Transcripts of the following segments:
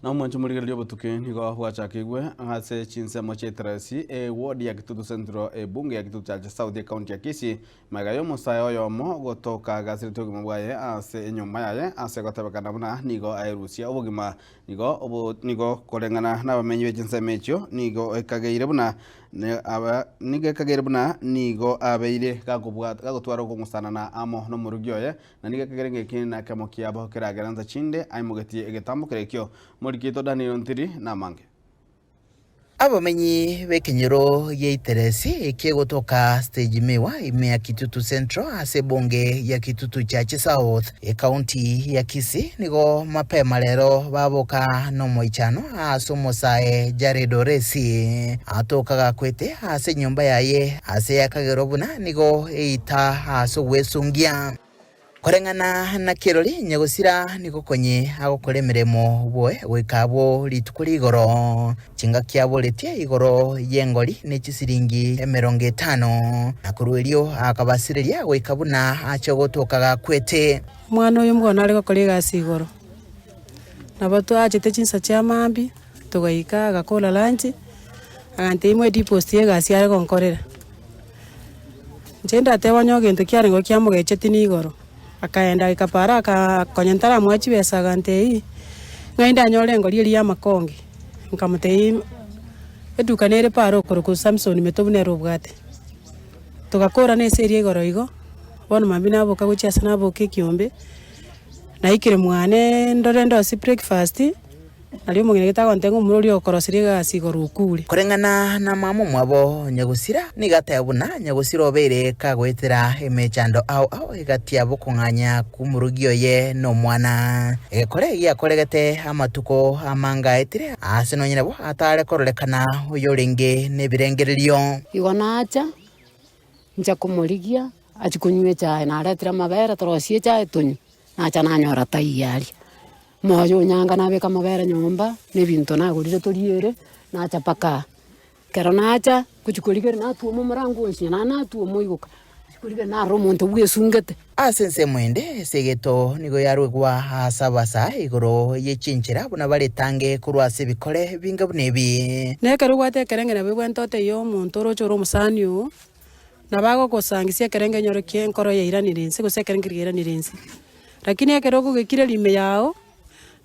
Na omwancho morigereria obotuki nigo bwachakigwe ase chinsemo chia Eteresi, eward ya Kitutu Central, ebunge ya Kitutu Chache South, ekaunti ya Kisii, magega y'omosae oyomo gotoka agasirete obogima bwaye ase enyomba yaye ase gotebekana buna nigo aerusia obogima. Nigo obo nigo koreng'ana nabamenyi be chinsemo echio nigo ekageire buna aba nigo ekageire buna nigo abeire gakobwata gagotwara okong'usanana amo nomorugi oye Na nigo ekegere ng'eki nakemo kiabo keragere nsa chinde aimogetie egetambo kerekio. Morikito Daniel Ntiri namange. Abamenyi b'ekenyoro gi'Eiteresi ekegotoka Stage Miwa ime ya Kitutu Central ase ebunge ya Kitutu Chache South, ekaunti ya Kisii nigo mapema rero baboka nomoichano ase omosae Jared Oresi atoka gakwete ase enyomba yaye ase yakagerwa buna nigo eita ase ogwesungia. Koreng'ana na kirori, nyagosira nigo konye agokora emeremo boe goika abwo rituko rigoro. Chingaki aboretie igoro y'engori ne chisiringi emerongo etano, na korwa erio akabasireria goika buna ache gotoka gakwete. Omwana oyo mbono are gokora egasi igoro, nabo twachete chinsa chia mambia, togaika agakora lunch, agantebia moe deposit ya egasi are gonkorera. Inche ndateba onye egento kiarenge kiamogechetie niigoro, akaenda agaika paaro aka konya ntaramoa chibesa agantebia, ng'ai ndanyore engori eria ya amakonge, nkamotebia eduka nere paaro okorokwa Samson Metobu nere obwate. Togakorana ase eria igoro igo, bono mambia naboka gochia ase naboka ekiombe, naikire mwane ndore ndosie breakfast. Nario omong'ina gete agontebia ng'a omura oria ogokoroseria egasi igoro okure. Koreng'ana na mama omwabo nyagosira, nigo ateba buna nyagosira obeire kagoetera emechando ao ao egati ya bokong'anya kw'omorugi oye na omwana. Egekore giakoregete amatuko amange aetire, aase nonya nabo atare kororekana oyorenge nebirengererio. Igo nacha, ncha komorigia, achia konywa echae, naretire amabere torosie echae tonywe, nacha nanyora taiyo aria. Moyo onyanga nabeka amabere nyomba, na ebinto nagorire toriere, nacha mpaka aa. Ekero nacha, ngochia korigereria natwoma omorango onsi naende natwoma oigoka, ngochia korigereria narora omonto bwesungete. Ase ensemo ende, esegeto nigo yarwegwa ase abasae igoro ye chinchera buna baretange korwa ase ebikore binga buna ebi. Na ekero obwate ekerenge nabo ebwenerete otebie omonto oroche ore omosani oo, nabo agogosangisia ekerenge enyore ki enkoro yairanire inse gose ekerenge keria kiairanire inse. Lakini ekero okogekira rime yao,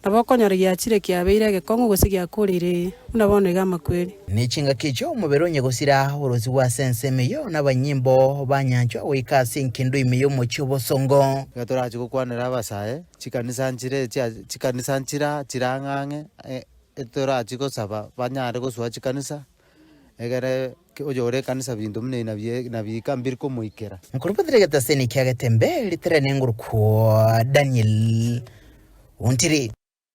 nabo okonyora giachire kiabeire egekong'u gose giakoreire buna bono iga amakweri. Ne chingaki echio omobere onye gosira orosigwe ase ensemo eyio nabanyimbo ba nyanchwa goika ase enkindo ime y'omochie obosongo. Iga torache gokwanera abasae, chikanisa nchire chia chikanisa nchira chirang'ang'e etorachi gosaba banyare gosoa chikanisa, egere oyore ekanisa binto buna ebi nabie nabiika mbiri komoikera. Nkorobotire getaseni kia Getembe, ritere nenguru kwa Daniel Ontiri.